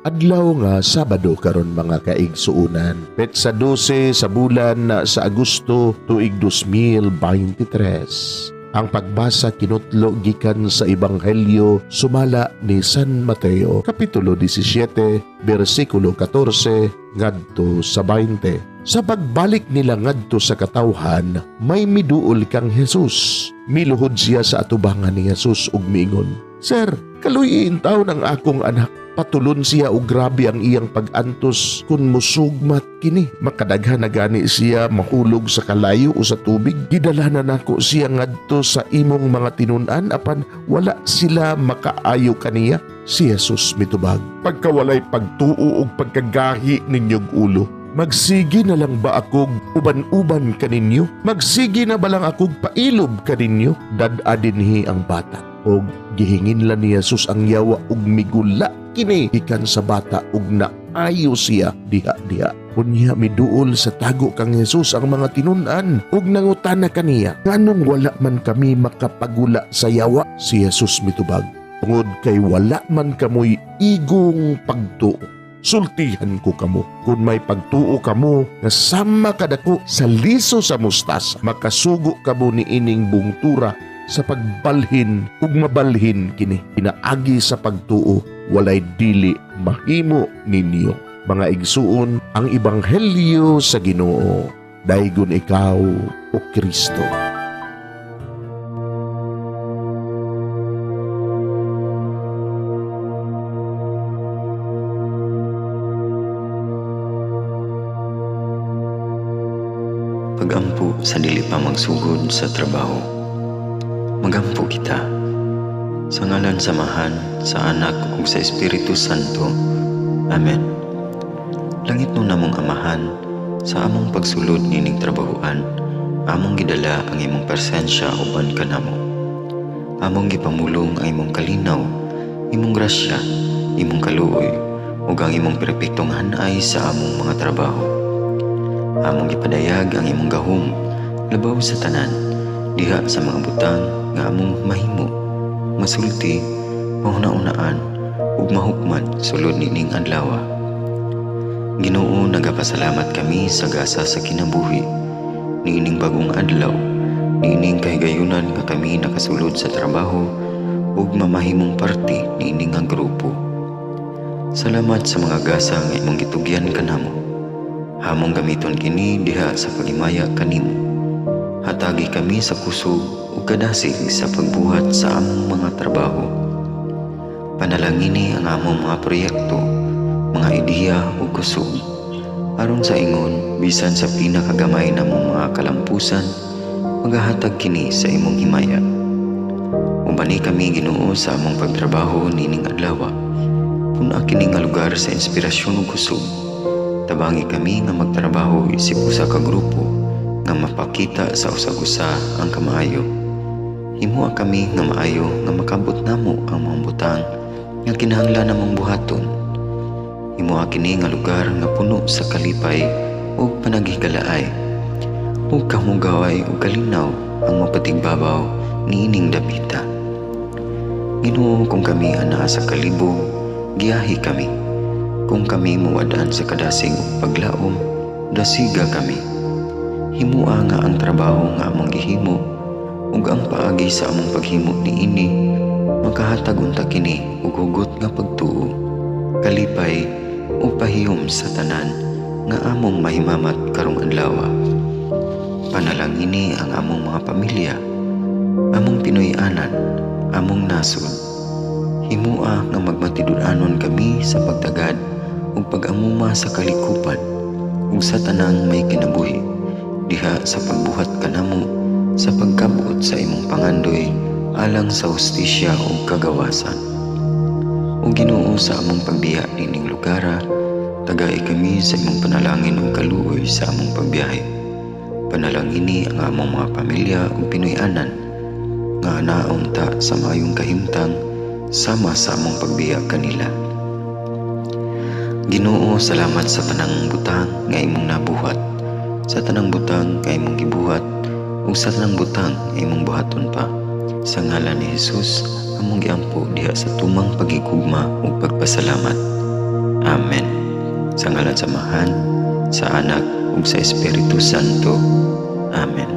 Adlaw nga Sabado karon, mga kaigsuunan. Petsa 12 sa bulan sa Agosto, tuig 2023. Ang pagbasa kinutlo gikan sa Ebanghelyo sumala ni San Mateo, Kapitulo 17, bersikulo 14 ngadto sa 20. Sa pagbalik nila ngadto sa katawhan, may miduol kang Jesus. Miluhod siya sa atubangan ni Jesus ug miingon, "Sir, kaluy-i intawon ang akong anak. Patulon siya og grabe ang iyang pag-antos. Kung musugmat kini, makadaghan na gani siya mahulog sa kalayo o sa tubig. Gidala na nako siya ngadto sa imong mga tinun-an, apan wala sila makaayo kaniya." Si Jesus mitubag, "Pagkawalay pagtuo og pagkagahi ninyog ulo. Magsige na lang ba akog uban-uban kaninyo? Magsige na ba lang akog pailob kaninyo? Dad-a dinhi ang bata." Og gihingin lang ni Jesus ang yawa ug migula kini gikan sa bata ug naayo siya diha-diha. Unya miduol sa tago kang Jesus ang mga tinun-an ug nangutana kaniya, "Nganong wala man kami makapagula sa yawa?" Si Jesus mitubag, "Tungod kay wala man kamoy igong pagtuo. Sultihan ko kamo, kung may pagtuo kamo nga sama kadako sa liso sa mustasa, makasugo kamo ni ining bungtura sa pagbalhin ug mabalhin kini. Pinaagi sa pagtuo, walay dili mahimo ninyo." Mga igsuon, ang ebanghelyo sa Ginoo. Daygon ikaw, o Kristo. Pagampo sa dili pa magsugod sa trabaho. Magampo kita. Sa ngalan sa Amahan, sa Anak ug sa Espiritu Santo. Amen. Langitnon namong Amahan, sa among pagsulod nining trabahoan, among gidala ang imong presensya uban kanamo. Among gipamulong ang imong kalinaw, imong grasya, imong kaluoy, ug ang imong perpektong hanay sa among mga trabaho. Among gipadayag ang imong gahom labaw sa tanan diha sa mga butang nga among mahimo, masulti, mahuna-unaan ug mahukman sulod nining adlaw. Ginoo, nagapasalamat kami sa gasa sa kinabuhi niining bagong adlaw, niining kahigayunan nga kami nakasulod sa trabaho ug mamahimong parte niini nga grupo. Salamat sa mga gasa nga imong gitugyan kanamo. Among gamiton kini diha sa paghimaya kanimo. Hatagi kami sa kusog ug kadasig sa pagbuhat sa among mga trabaho. Panalangini ang among mga proyekto, mga ideya ug kusog. Aron sa ingon, bisan sa pinakagamay namong mga kalampusan, magahatag kini sa imong himaya. Ubani kami, Ginoo, sa among pagtrabaho nining adlaw. Pun-a kini nga lugar sa inspirasyon ug kusog. Tabangi kami nga magtrabaho isip usa ka grupo nga mapakita sa usag-usa ang kamaayo. Himoa kami nga maayo nga makabot namo ang mga butang nga kinahanglan namong buhaton. Himoa kini nga lugar nga puno sa kalipay ug panaghigalaay. Ug kahugaway ug kalinaw ang mapatigbabaw niining dapita. Ginoo, kung kami anaa sa kalibog, giyahi kami. Kung kami muwad-an sa kadasig ug paglaom, dasiga kami. Himoa nga ang trabaho nga among gihimo ug ang paagi sa among paghimo niini makahatag unta kini og hugot nga pagtuo, kalipay ug pahiyom sa tanan nga among mahimamat karong adlaw. Panalangini ang among mga pamilya, among Pinoy-anan, among nasod. Himoa nga magmatinud-anon kami sa pagtagad ug pag-amuma sa kalikupan ug sa tanang may kinabuhi diha sa pagbuhat kanamo sa pagkabot sa imong pangandoy alang sa hustisya ug kagawasan. O Ginoo, sa among pagbiya nining lugara, tagai kami sa imong panalangin ug kaluoy sa among pagbiyahe. Panalangini ang among mga pamilya ug Pinoy-anan nga naunta sa maayong kahimtang sama sa among pagbiya kanila. Ginoo, salamat sa tanang butang nga imong nabuhat, sa tanang butang nga imong gibuhat, ug sa tanang butang nga imong buhaton pa. Sa ngalan ni Jesus, among giampo diha sa tumang paghigugma ug pagpasalamat. Amen. Sa ngalan sa Amahan, sa Anak ug sa Espiritu Santo. Amen.